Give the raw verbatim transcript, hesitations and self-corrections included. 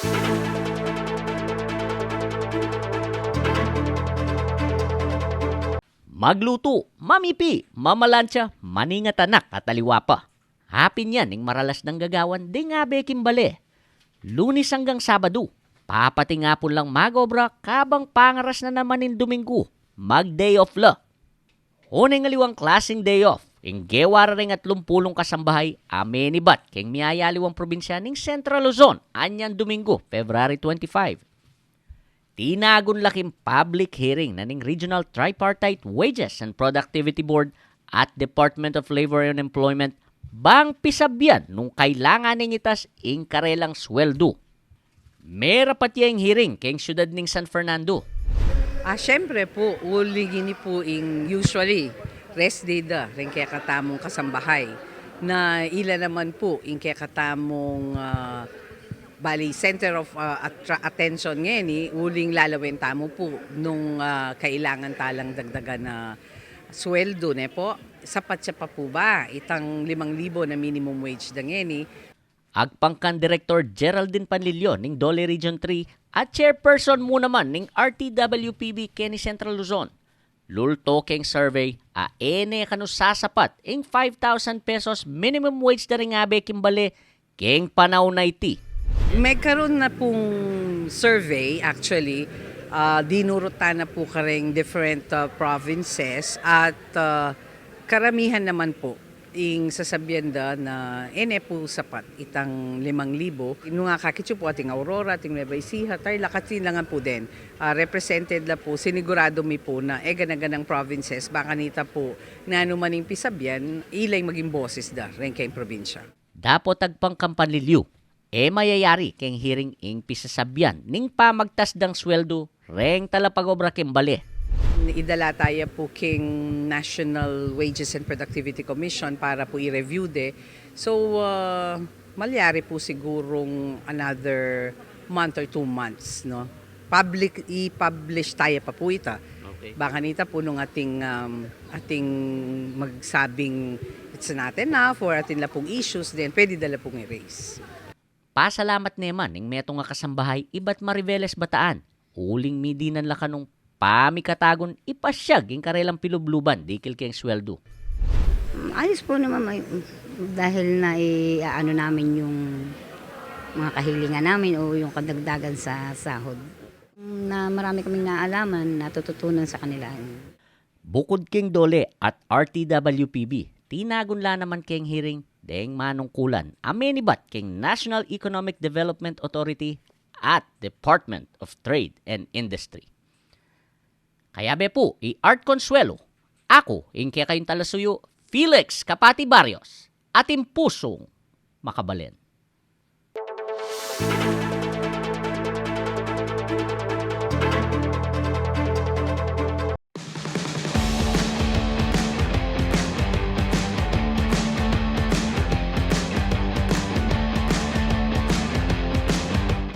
Maglutu, mamipi, mamalantsa, maningat anak at aliwa pa. Apin yan ing maralas dang gagawan ding abe king bale. Lunes anggang Sabadu, papatingapun lang mag-obra kabang pangaras na naman ing Duminggu, mag-day off la. Oneng aliwang klaseng day off ing gewa da ring atlumpulung kasambahay a menibat keng miyayaliwang probinsya ning Central Luzon anyang Duminggu, February twenty-five. Tinagun la king public hearing na ning Regional Tripartite Wages and Productivity Board at Department of Labor and Employment bang pisabyan nung kailangan ning itas ing karelang sweldu. Merapat ya ing hearing keng siyudad ning San Fernando. Ah, siyempre po, uling ini po ing usually rest day da ring kekatamung kasambahay na ila naman po ing kekatamung, ah, bali center of, ah, attra-, attention ngeni, uling lalawen tamu po nung, ah, kailangan talang dagdagan na sweldo, ne po? Sapat ya pa po ba itang limang libo na minimum wage da ngeni? Agpang kan Director Geraldine Panlilio ning DOLE Region three at chairperson mu naman ning R T W P B keni Central Luzon, lulto keng survey a e ne kanu sasapat ing five thousand pesos minimum wage da ring abe king bale keng panaun a iti. Mekarun na pung survey, actually, ah, dinurut ta na po kareng different, ah, provinces at, ah, karamihan naman po ing sasabyan da na e ne po sapat itang limang libo. Nung akakit yu po ating Aurora, ating Nueva Ecija, Tarlac, at yun lang po din. Ah, represented la po, sinigurado mi po na e gana-ganang provinces, baka nita po nanu man ing pisabyan, ila ing maging boses da reng keng probinsya. Dapot agpang kan Panlilio, e mayayari keng hearing ing pisasabyan ning pamagtas dang sweldo reng talapag-obra keng bale. Idala taya po king National Wages and Productivity Commission para po i-review de. So, ah, malyari po sigurung another month or two months, no? Public, i-publish taya pa po ita. Okay. Baka nita po nung ating, um, ating magsabing it's not enough or atin la pong issues, then pwede da la pong i-raise. Pasalamat ne man ing metung a kasambahay ibat Mariveles Bataan, uling midinan la kanung pamikatagun ipasyag ing karelang pilubluban dikil keng sweldo. Ayos po naman, may, dahil na i-ano namin yung mga kahilingan namin o yung kadagdagan sa sahod. Na marami kaming naalaman, natututunan sa kanila. Bukud keng DOLE at R T W P B, tinagun la naman keng hearing deng manungkulan a menibat keng National Economic Development Authority at Department of Trade and Industry. Kayabe pu i Art Consuelo, aku ing kekayung talasuyu, Felix Kapati Barrios, atin pusung makabalen.